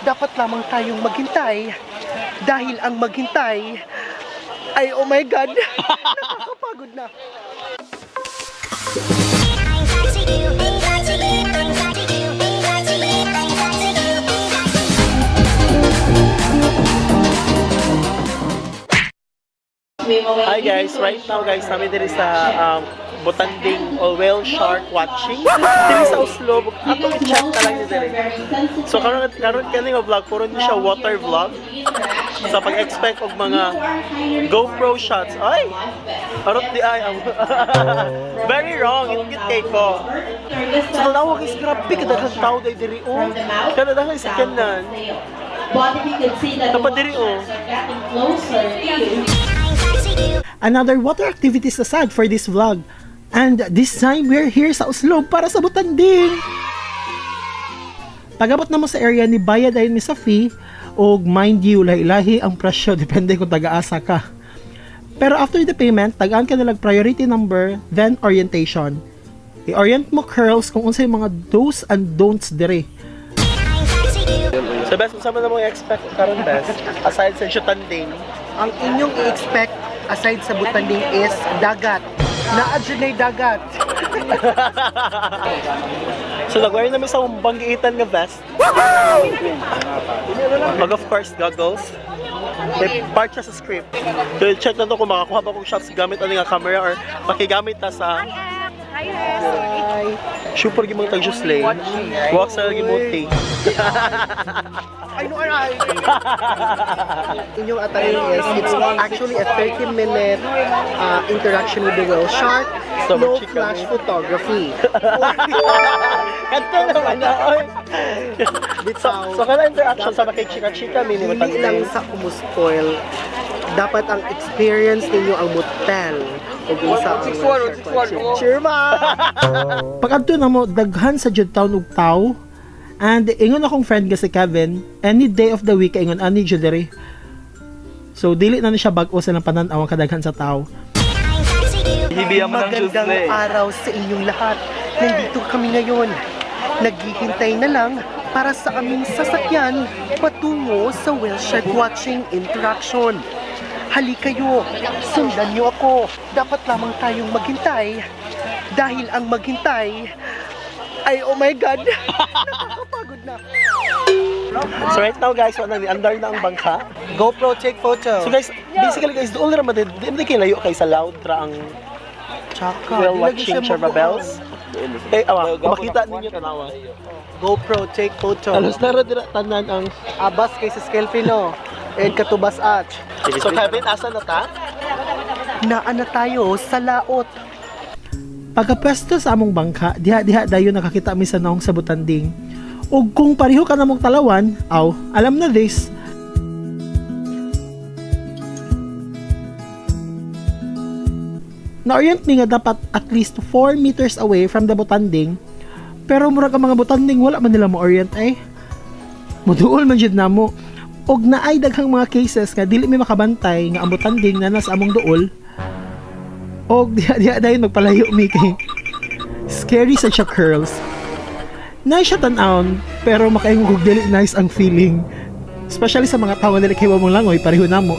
Dapat lamang tayong maghintay dahil ang maghintay ay, oh my God, nakakapagod na. Hi guys, right now guys, namin diri sa Butanding or whale shark watching. Diri sa Oslo, atong i-check na lang ni diri. So karon karon kani nga vlog, puro ni siya water vlog. Sa pag-expect og mga GoPro shots. Ay! Arot di ay ang very wrong, ingit kay ko. So tanawa guys, grabe kadaghang tao day diri oh. Kada daghan sa kanan. Dapat diri oh. Another water activities aside for this vlog. And this time, we're here sa Oslo para sa Butanding! Pagabot na mo sa area ni bayad ayon mi sa fee, og mind you, lahi-lahi ang presyo depende kung taga-asa ka. Pero after the payment, tagaan ka nilag priority number, then orientation. I-orient mo curls kung unsay mga do's and don'ts dire. So best, unsa man na mo i-expect karon best? Aside sa Butanding. Ang inyong i-expect aside sa Butanding is dagat. Naa jud na'y dagat. So nag-wear namin sa banggiitan nga vest. Mag of course goggles. May part siya sa script. So check na to kung makakuha ba kong shots gamit ani nga camera or makigamit ta sa Super gimong tag Jusley. Walk sa gimuti. I know, aray. Inyong atarin is, it's actually a 30-minute interaction with the whale shark. So, No magchika flash mo. photography. Kanto naman na oy. So kana interaction sa makichika-chika mini Hindi lang sa umuspoil. Dapat ang experience ninyo ang motel. O kung sa ang whale shark watching. Cheer, ma! Pag adto na mo, daghan sa jud town og tao. And ingon akong friend nga si Kevin, any day of the week ingon ani jud diri. So dili na ni siya bag-o sa ilang panan-aw ang kadaghan sa tao. Magandang araw sa inyong lahat. Nandito kami ngayon. Naghihintay na lang para sa aming sasakyan patungo sa whale shark watching interaction. Hali kayo, sundan niyo ako. Dapat lamang tayong maghintay dahil ang maghintay ay, oh my God, nakakapagod na. So right now guys, wala ni andar na ang bangka. GoPro take photo. So guys, basically guys, doon ra man di di kay layo kay sa loud ra ang Tsaka, whale di lagi watching siya Sherpa mabuo. Bells. Eh, awa, kung makita ninyo tanawa. GoPro take photo. Alos na ra dira tanan ang Abas kay sa Skelfino and Katubas Ach. So Kevin, asa na ta? Naa na tayo sa laot. Pagkapwesto sa among bangka, diha-diha dayon nakakita mi sa naong sa Butanding. Ug kung pareho ka namong talawan, aw, alam na this. Na-orient mi nga dapat at least 4 meters away from the Butanding, pero murag ang mga Butanding wala man nila mo-orient eh. Muduol man jud namo. Og naay daghang mga cases nga dili mi makabantay nga ang Butanding na nasa among duol og diha diha dayon magpalayo mi kay scary sa siya curls. Nice siya tan-awon, pero makaingon kog dili nice ang feeling. Especially sa mga tawo nga dili kay mong langoy, pareho namo.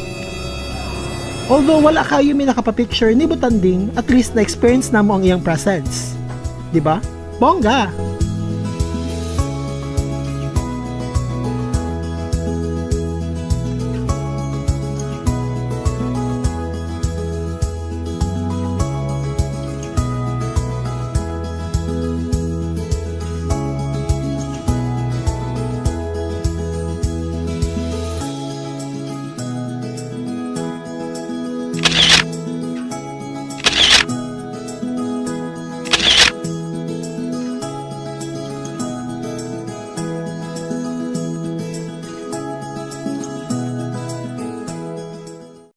Although wala kayo mi nakapapicture ni Butanding, at least na-experience namo ang iyang presence. 'Di ba? Bongga!